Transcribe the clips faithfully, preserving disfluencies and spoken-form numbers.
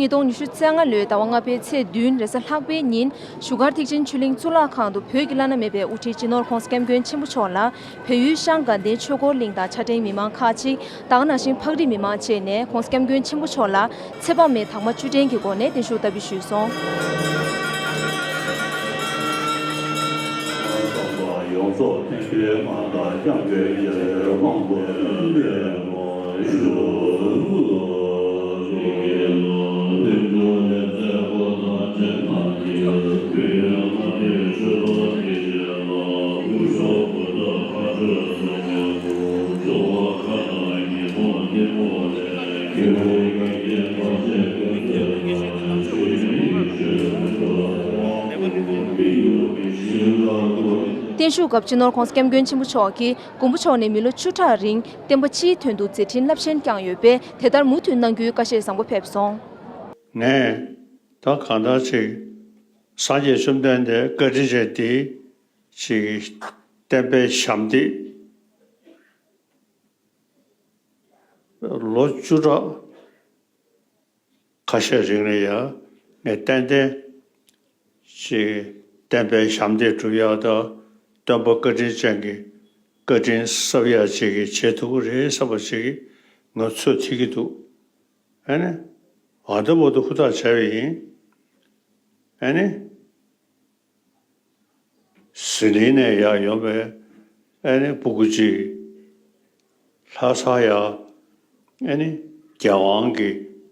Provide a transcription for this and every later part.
ཉིས་སྟོང་ཉི་ཤུ་རྩ་ལྔ་ལོའི་ཟླ་བ་ལྔ་པའི་ཚེས་བདུན་རེས་གཟའ་ལྷག་པའི་ཉིན་བཞུགས་སྒར་ཐེག་ཆེན་ཆོས་གླིང་གཙུག་ལག་ཁང་དུ་བོད་ཀྱི་བླ་ན་མེད་པའི་དབུ་ཁྲིད་སྤྱི་ནོར་༧གོང་ས་༧སྐྱབས་མགོན་ཆེན་པོ་མཆོག་ལ་བལ་ཡུལ་ཤང་དགའ་ལྡན་ཆོས་འཁོར་གླིང་དང་ཕྱག་ཕྲེང་མི་མང་ཁག་ཅིག་ད་ག་ནང་བཞིན་ཕག་རི་མི་མང་བཅས་ནས་༧གོང་ས་༧སྐྱབས་མགོན་ཆེན་པོ་མཆོག་ལ་ཚེ་དཔག་མེད་དྭངས་མ་བཅུ་བྲན་གྱི་སྒོ་ནས་བརྟན་བཞུགས་བསྟར་འབུལ་ཞུས་སོང་། ཡོངས་རྫོགས་མཁྱེན་པའི་མངའ་བདག་སྐྱབས་མགོན་རྒྱལ་བའི་དབང་པོ་བསྟན་པའི་ངོ་བོ་ཞུ། བརྟན་བཞུགས་སྐབས་སྤྱི་ནོར་༧གོང་ས་༧སྐྱབས་མགོན་ཆེན་པོ་མཆོག་གིས་མགོན་པོ་མཆོག་ནས་མི་ལོ་བཅུ་ཕྲག་རིང་བསྟན་པ་སྤྱིའི་དོན་དུ་མཛད་འཕྲིན་རླབས་ཆེན་བསྐྱངས་ཡོད་པས། དེ་ལྟར་མུ་མཐུད་གནང་རྒྱུའི་བཀའ་བཞེས་བཟང་པོ་ཕེབས་སོང་། ངས་ད་གང་ལྟར་ཅིག་སངས་རྒྱས་བཅོམ་ལྡན་འདས་བཀའ་དྲིན་ཅན་དེ་ཅིག་བསྟན་པའི་ཞབས་འདེགས་ལོ་བཅུ་ཕྲག་ཁ་ཤས་རིང་ལ་ཡང་ངས་ཏན་ཏན་ཅིག་བསྟན་པའི་ཞབས་འདེགས་སྒྲུབ་ཡག་དང་སྟོན་པ་བཀའ་དྲིན་ཅན་གྱི་བཀའ་དྲིན་གསབ་ཡག་ཅིག་གི་བྱེད་ཐུབ་ཀྱི་རེད་བསམ་པ་ཅིག་ང་ཚོད་ཐིག་གི་འདུག་ཨ་ནི་ཨ་དུ་མ་དུ་ཧུར་ཐག་བྱས་པ་ཡིན། ཨ་ནི། ཟི་ལིང་ནས་ཡར་ཡོང་བའི་ཨ་ནི་སྤུ་གུ་གཅིག་ལྷ་སར་ཡར་ཨ་ནི་རྒྱལ་དབང་གི་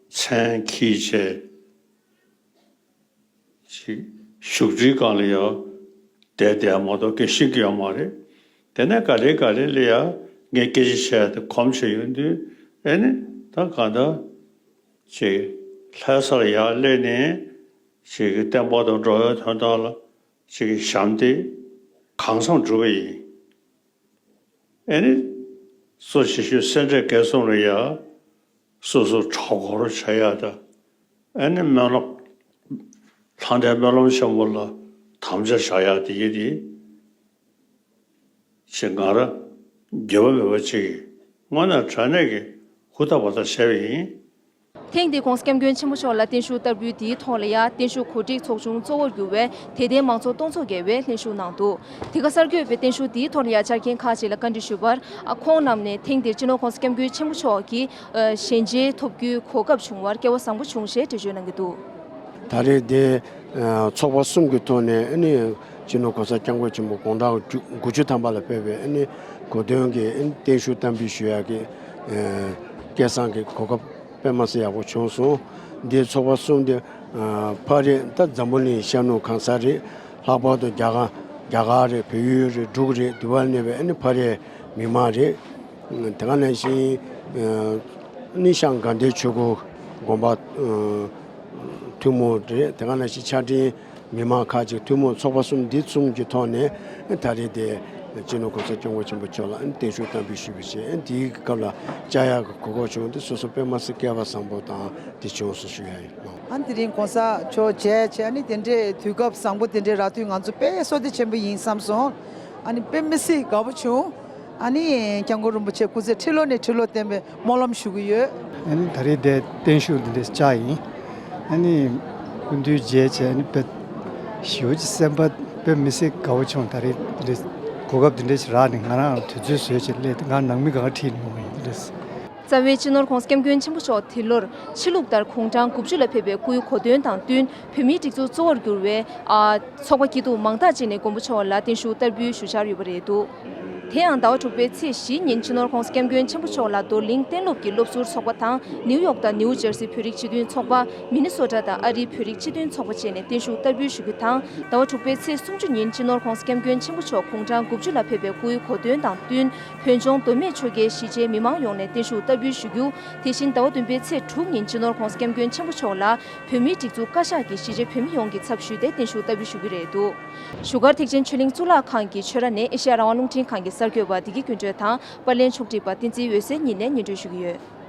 མཚན་འཁྱེར་བྱས་ཅིག་བཞུགས་ཁྲིའི་སྒང་ལ་ཡར་བསྡད་བསྡད་མ་གཏོགས་སྐད་ཤེས་ཀྱི་ཡོད་མ་རེད། དེ་ནས་ག་ལེ་ག་ལེ་ལ་ཡར་ངས་སྐད་ཆ་བཤད་དེ་གོམས་བྱས་ཡོང་དུས་ཨ་ནི་ད་གང་ལྟར་ཅིག་ལྷ་སར་ཡར་སླེབས་ནས། ཞིག་གི་བསྟན་པ་དང་འགྲོ་བའི་དོན་དག་ལ་ཞིག་གི་ཞབས་འདེགས་གང་འཚམ་བསྒྲུབས་པ་ཡིན། ཨེ་ནི། གཙོ་ཆེ་ཤོས་སེ་འབྲས་དགེ་གསུམ་ལ་ཡ། སོ་སོ་གྲྭ་སྐོར་བྱ་ཡ་དང་། ཨེ་ནི་སྨོན་ལམ། ལྷ་ལྡན་སྨོན་ལམ་ཆེན་མོ་ལ་དམ་བཅའ་བཞག་ཡ་དེ་ཡིན་ཏེ། ཞེས་ང་རང་འགྱོད་པ་མེད་པ་ཅིག་གིས་དངོས་གནས་དྲང་གནས་ཀྱི་ཧུར་ཐག་པ་ཐག་བྱས་པ་ཡིན། ཐེངས་འདིའི་༧གོང་ས་༧སྐྱབས་མགོན་ཆེན་པོ་མཆོག་ལ་བརྟན་བཞུགས་བསྟར་འབུལ་འདིའི་ཐོག་ལ་ཡང་བརྟན་བཞུགས་གོ་སྒྲིག་ཚོགས་ཆུང་གཙོ་བོར་གྱུར་བའི་དད་ལྡན་མང་ཚོགས་སྟོང་ཚོ་བརྒལ་བས་ལྷན་ཞུགས་གནང་འདུག་དེ་ག་གསར་འགོད་པས་བརྟན་བཞུགས་འདིའི་ཐོག་ལ་ཡང་བཅར་མཁན་ཁག་ཅིག་ལ་བཀའ་འདྲི་ཞུས་པར། ཨ། ཁོང་རྣམས་ནས་ཐེངས་འདིར་སྤྱི་ནོར་༧གོང་ས་༧སྐྱབས་མགོན་ཆེན་པོ་མཆོག་གི་ཨ། ཞལ་མཇལ་ཐོབ་རྒྱུའི་གོ་སྐབས་བྱུང་བར་སྐལ་བ་བཟང་པོ་བྱུང་ཞེས་འགྲེལ་བརྗོད་གནང་གི་འདུག་ད་རེས་འདི་ཚོགས་པ་གསུམ་གྱི་ཐོག་ནས་ཨ་ནི་སྤྱི་ནོར་༧གོང་ས་༧སྐྱབས་མགོན་ཆེན་པོ་དགུང་གྲངས་དགུ་བཅུ་ཐམ་པ་ལ་ཕེབས་པའི་ཨ་ནི་གོ་སྟོན་གྱི་ཨ་ནི་བརྟན་བཞུགས་བསྟར་འབུལ་ཞུ་ཡག་གི་སྐལ་བཟང་གི་གོ་སྐབས་དཔེ་མ་སྲིད་ཡག་པོ་བྱུང་སོང་། འདི་ཚོགས་པ་གསུམ་འདི་ཕ་རེད། ད་འཛམ་བུ་གླིང་ཤར་ནུབ་གང་ས་རེད། ལྷག་པར་དུ་རྒྱ་གར་རྒྱ་གར་རེད། བལ་ཡུལ་རེད། འབྲུག་རེད། འདི་བར་གནས་པའི་ཨ་ནི་ཕ་རེད། མི་མང་རེད། དེ་ག་ནང་བཞིན་ཨ་ནི་ཤང་དགའ་ལྡན་ཆོས་འཁོར་དགོན་པ་ཨ་ཐུན་མོང་རེད། དེ་ག་ནང་བཞིན་ཕྱག་ཕྲེང་མི་མང་ཁག་ཅིག་ཐུན་མོང་ཚོགས་པ་གསུམ་འདི་གསུམ་གྱི་ཐོག་ནས་ད་རེས་དེ་སྤྱི་ནོར་༧གོང་ས་༧སྐྱབས་མགོན་ཆེན་པོ་མཆོག་ལ་བརྟན་བཞུགས་བསྟར་འབུལ་ཞུས་པ་བྱས། དེའི་སྐབས་ལ་བཅར་ཡག་གི་གོ་སྐབས་བྱུང་སྟེ་སོ་སོ་དཔེ་མ་སྲིད་སྐལ་བ་བཟང་པོ་དང་དེ་བྱུང་སོང་ཞུ་ཡ་ཡིན། ཨ་ནི་དེ་རིང་གོང་ས་མཆོག་མཇལ་བྱས། ཨ་ནི་དེ་འདྲའི་དུས་སྐབས་བཟང་པོ་དེ་འདྲའི་རག་དུས་ང་ཚོ་དཔེ་བསོད་བདེ་ཆེན་པོ་ཡིན་བསམ་སོང་། ཨ་ནི་དཔེ་མི་སྲིད་དགའ་པོ་བྱུང་། ཨ་ནི་སྐྱབས་མགོན་རིན་པོ་ཆེ་སྐུ་ཚེ་ཁྲི་ལོ་ནས་ཁྲི་ལོ་བརྟན་པའི་སྨོན་ལམ་ཞུ་གི་ཡོད། ཨ་ནི་ད་རེས་འདིར་བརྟན་བཞུགས་འདི་འདྲ་བཅར་ཡིན། ཨ་ནི་སྐུ་མདུན་མཇལ་བྱས། ཨ་ནི་དཔེ་ཞེ་པོ་ཅིག་སེམས་པ་དཔེ་མི་སྲིད་དགའ་པོ་བྱུང་། ད་རེས་འདི་འདྲ་གོ་སྐབས་འདི་འདྲ་ཞིག་རག་ནས་ང་རང་དུས་ཚོད་བཟོས་བྱས་སླེབས་ཏེ་ང་ནང་མི་གང་ཁྲིད་ནས་ཡོང་བ་ཡིན། འདི་འདྲ། རྩ་བའི་སྤྱི་ནོར་༧གོང་ས་༧སྐྱབས་མགོན་ཆེན་པོ་མཆོག་འདི་ལོར་ཕྱི་ལུགས་ལྟར་དགུང་གྲངས་དགུ་བཅུ་ལ་ཕེབས་པའི་སྐུའི་གོ་སྟོན་དང་བསྟུན། བོད་མིའི་སྒྲིག་འཛུགས་གཙོ་བོར་གྱུར་བའི་ཨ་ཚོགས་པ་སྐྱིད་སྡུག་མང་དག་ཅིག་ནས་མགོན་པོ་མཆོག་ལ་བརྟན་བཞུགས་བསྟར་འབུལ་ཞུ་འཆར་ཡོད་པ་རེད་འདུག་དེ་ཡང་ཟླ་བ་དྲུག་པའི་ཚེས་བཞི་ཉིན་སྤྱི་ནོར་༧གོང་ས་༧སྐྱབས་མགོན་ཆེན་པོ་མཆོག་ལ་རྡོར་གླིང་གཏན་སློབ་ཀྱི་སློབ་ཟུར་ཚོགས་པ་དང་། ནིའུ་ཡོག་དང་ནིའུ་ཇར་སི་བོད་རིགས་སྤྱི་མཐུན་ཚོགས་པ། མི་ནི་སོ་ཊ་དང་ཨ་རིའི་བོད་རིགས་སྤྱི་མཐུན་ཚོགས་པ་བཅས་ནས་བརྟན་བཞུགས་བསྟར་འབུལ་ཞུ་རྒྱུ་དང་། ཟླ་བ་དྲུག་པའི་ཚེས་སུམ་ཅུ་ཉིན་སྤྱི་ནོར་༧གོང་ས་༧སྐྱབས་མགོན་ཆེན་པོ་མཆོག་དགུང་གྲངས་དགུ་བཅུ་ལ་ཕེབས་པའི་སྐུའི་གོ་སྟོན་དང་བསྟུན། བོད་ལྗོངས་མདོ་སྨད་ཆོལ་ཁའི་གཞིས་བྱེས་མི་མང་ཡོངས་ནས་བརྟན་བཞུགས་བསྟར་འབུལ་ཞུ་རྒྱུ། དེ་བཞིན་ཟླ་བ་བདུན་པའི་ཚེས་དྲུག་ཉིན་སྤྱི་ནོར་༧གོང་ས་༧སྐྱབས་མགོན་ཆེན་པོ་མཆོག་ལ་བོད་མིའི་སྒྲིག་འཛུགས་བཀའ་ཤག་གིས་གཞིས་བྱེས་བོད་མི་ཡོངས་ཀྱི་ཚབ་ཞུས་ཏེ་བརྟན་བཞུགས་བསྟར་འབུལ་ཞུ་རྒྱུ་རེད་འདུག་བཞུགས་སྒར་ཐེག་ཆེན་ཆོས་གླིང་གཙུག་ལག་ཁང་གི་ཆོས་ར་ནས་ཨེ་ཤེ་ཡ་རང་དབང་རླུང་འཕྲིན་ཁང་གི་གསར་འགོད་པ་བདེ་སྐྱིད་ཀུན་གྲོལ་དང་། པར་ལེན་ཕྱོགས་སྒྲིག་པ་བསྟན་འཛིན་འོད་ཟེར་གཉིས་ནས་སྙན་སྒྲོན་ཞུ་གི་ཡོད།